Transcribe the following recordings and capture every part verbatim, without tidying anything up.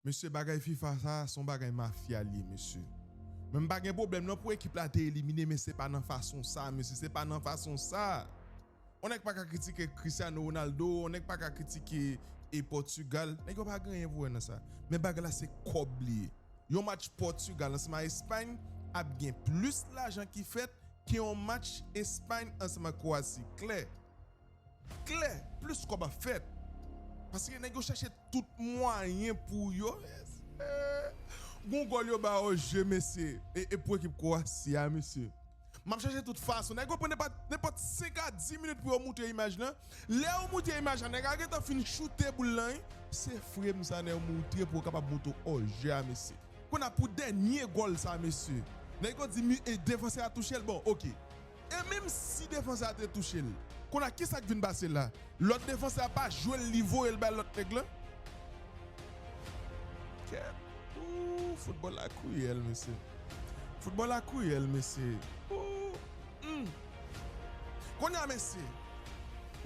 Mesye, bagay fifa sa, se yon bagay mafya l ye, mesye. Men m pa gen pwoblèm non pou ekip la te elimine, men se pa nan fason sa, mesye, se pa nan fason sa. Yon nèg pa ka kritike Cristiano Ronaldo, yon nèg pa ka kritike e Pòtigal. Nèg yo pa gen anyen pou wè nan sa. Men bagay la se kòb li ye. Yon match Pòtigal ansanm a Espay ap gen plis lajan ki fèt ke yon match Espay ansanm a Kwasi. Klè. Klè, plis kòb ap fèt. Paske nèg yo chache tout mwayen pou yo. Gon gòl yo ba yo je, mesye. E, e pou ekip Kwasi a, mesye. M ap chache tout fason. Nèg yo pran nenpòt, nenpòt senk a dis minit pou yo moutre imaj lan. Lè yo moutre imaj la, nèg la gentan fin choute boul lan, wi. Se frem sa nèg yo moutre pou yo kapab moutre w je a, mesye. Kounye a pou dènye gòl sa, mesye. Nèg yo di mi, e defansè a touche l, bon, oke. E menm si defansè a te touche l, kounye a kisa k vin pase la? Lòt defansè a pa jwe l, li voye l bay lòt nèg lan? Kèt. Ooh, foutbòl la kriyèl, mesye. Foutbòl la kriyèl, mesye. Ooh. Hmm. Kounye a, mesye,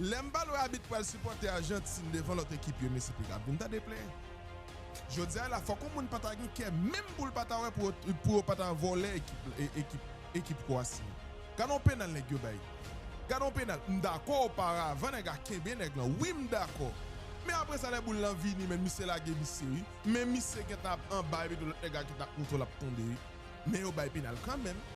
lè m pale w abit pral sipòte Ajantin devan lòt ekip yo, mesye, piga ap vin tande plen. Jodi a la, fòk yon moun pa ta gen kè menm pou l pa ta wè pou, pou yo pa ta vòlè ekip, e- ekip, ekip Kwasi. Gade yon penal nèg yo bay. Gade yon penal. M dakò oparavan nèg la kenbe nèg lan. Wi, m dakò. Men apre sa, lè boul lan vini, men misye lage misye, wi. Men misye gentan ap anba epi tou lòt nèg la gentan ap moutre l ap tonbe, wi. Men yo bay penal kanmenm.